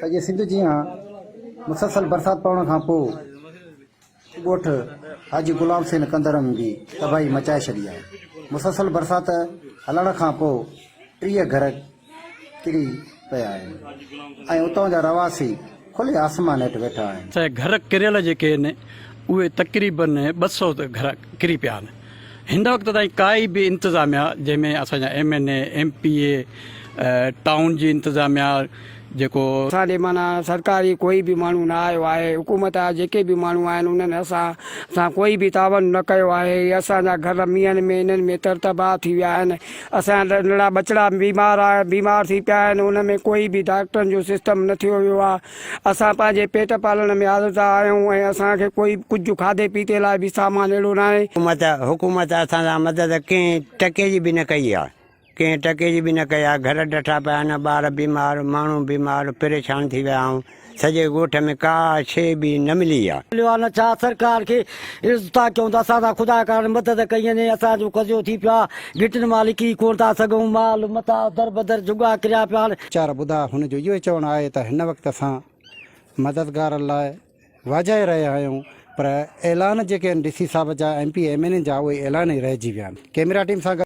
سڄي سنڌ جيان مسلسل برسات پوڻ کان پوء ڳوٺ حاجي غلام حسين ڪنڌر ۾ به تباهي مچائي ڇڏي آهي. مسلسل برسات هلڻ کان پوء 30 گهر ڪري پيا آهن ۽ اتان جا رهواسي کلي آسمان هيٺ ويٺا آهن. ته گهر ڪريل جيڪي آهن اهي تقريبن 200 گهر ڪري پيا آهن. هن وقت تائين ڪائي به انتظاميا جنهن ۾ اسان جا M N A, M P A, town جي انتظاميا جيڪو. اسان ڏي معنيٰ سرڪاري ڪوئي به ماڻهو نه آيو آهي حڪومت جا جيڪي به ماڻهو آهن انهن اسان سان ڪوئي به تعاون نه ڪيو آهي هي اسان جا گهر مينهن ۾ انهن ۾ تر تباهه ٿي ويا آهن اسان جا ننڍڙا ٻچڙا بيمار بيمار ٿي پيا آهن ان ۾ ڪوئي به ڊاڪٽرن جو سسٽم نه ٿيو ويو آهي اسان پنهنجي پيٽ پالڻ ۾ آزرده آهيون ۽ اسان کي ڪوئي ڪجهه کاڌي پيتي لاء به سامان اهڙو ناهي. حڪومت حڪومت اسان سان مدد ڪنهن ٽڪي جي به نه ڪئي آهي ڪنهن ٽڪي جي به نه ڪئي آهي گهر ڊٺا پيا آهن ٻار بيمار ماڻهو بيمار پريشان ٿي ويا آهيون سڄي ڳوٺ ۾ ڪا شيء به نه ملي آهي. مليو آهي نه ڇا سرڪار کي عرض ٿا ڪيون ته اسان سان خدا ڪارڻ مدد ڪئي وڃي اسان جو قضيو ٿي پيو آهي گهٽين مان لڪي ڪونه ٿا سگهون مال متاع دربدر جهڳا ڪريا پيا آهن. ويچار ٻڌا هن جو اهو ئي چوڻ آهي ته هن وقت اسان مددگارن لاء واجهائي رهيا آهيون پر اعلان جيڪي آهن ڊي سي صاحب جا M P M N N جا اهي اعلان ئي رهجي ويا آهن ڪيميرا ٽيم سان گڏ.